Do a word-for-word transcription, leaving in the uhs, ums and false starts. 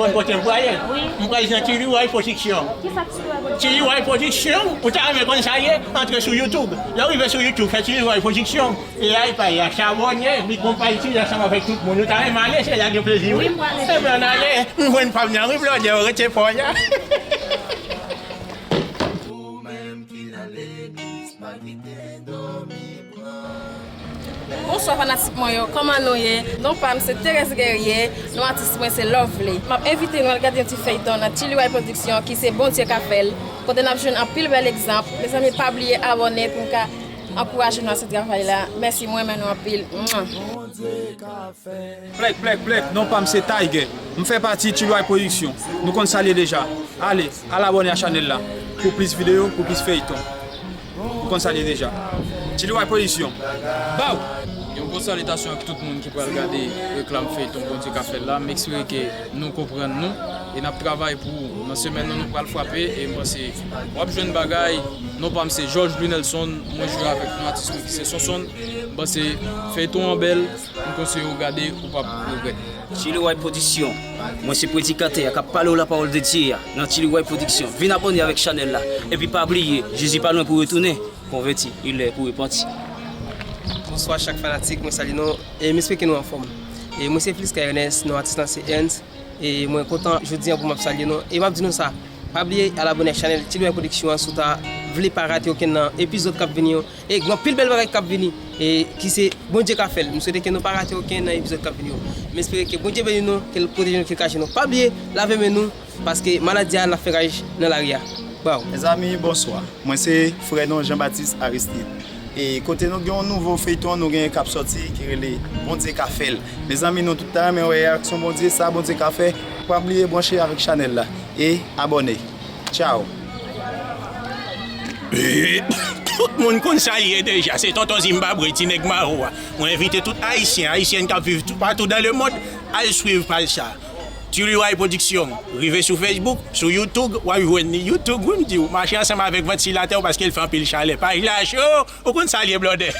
Konn kote m prale? M pral nan Tiliway Pwodiksyon. Kisa Tiliway Pwodiksyon? Tiliway Pwodiksyon, ou ta renmen konn sa l ye? Antre sou YouTube. Lè w rive sou YouTube, fè Tiliway Pwodiksyon. E ay pay la, chabòne, li konpaytile ansanm avèk tout moun. Ou ta renmen ale, se la gen plezi, wi. Wi, m prale. Ebyen, ann ale. M jwenn pa m nan wi, blòdè, rete fò la. Ou menm ki nan legliz, pa kite dòmi pran. Bonswa fanatik mwen yo, kòman nou ye? Non pa m se Thérèse Guerrier, non atis mwen se Lovely. M ap envite nou al gade yon ti feyton nan Tiliway Production ki se Bondye ka fè l, kote n ap jwenn anpil bèl egzanp. Mezanmi, pa bliye abòne pou n ka ankouraje nou nan se travay la. Mèsi, mwen renmen nou anpil. Mwa. Plèk, plèk, plèk, non pa m se Tiger. M fè pati Tiliway Production. Nou konn sa l ye deja. Ale, al abòne a chanèl la pou plis videyo, pou plis feyton. Ou konn sa l ye deja. Tiliway Production. Baw! Yon gwo salitasyon ak tout moun ki pral gade reklam feyton Bondye ka fè l la. M espere ke nou konprann nou e n ap travay pou ou. Nan semèn nan, nou pral frape e m panse w ap jwenn bagay. Non pa m se George Louis Nelson, mwen jwe avèk yon atis mwen ki se Sonson. M panse feyton an bèl, m konseye w gade, ou p ap regrèt. Tiliway Production. Mwen se predikatè a k ap pale w lapawòl de Dye a nan Tiliway Production. Vin abòne avèk chanèl la. Epi pa bliye, Jezi pa lwen pou retounen. Konvèti, li lè pou repanti. Bonswa chak fanatik, mwen salye nou e m espere ke nou anfòm. E mwen se Flisca Ernest, non atis lan se Ernst. E mwen kontan jodi a pou m ap salye nou. E m ap di nou sa, pa bliye al abòne ak chanèl Tiliway Production an si w ta vle pa rate okenn nan epizòd k ap vini yo. E gen anpil bèl bagay k ap vini, e ki se Bondye ka fè l. M swete ke nou pa rate okenn nan epizòd k ap vini yo. M espere ke Bondye beni nou, ke l pwoteje nou, ke l kache nou. Pa bliye lave men nou, paske maladi a l ap fè raj nan lari a. Baw. Mezanmi, bonswa. Mwen se frè nou Jean Baptiste Aristide. E kote nou gen yon nouvo feyton nou gen k ap sòti ki rele Bondye ka fè l. Mezanmi, nou tout ta renmen wè reyaksyon Bondye, sa Bondye ka fè. Pa bliye branche avèk chanèl la e abòne. Tchaw! E, tout moun konn sa l ye deja. Se Tonton Zimbabwe, ti nèg mawo a. Mwen envite tout Ayisyen, Ayisyèn k ap viv toupatou dan lemonn, al swiv paj sa. Tiliway Production. Rive sou Facebook, sou YouTube, w ap jwenn li. YouTube, wi, m di w, mache ansanm avèk vantilatè w paske l fè anpil chalè. Paj la cho, ou konn sa l ye, blòdè.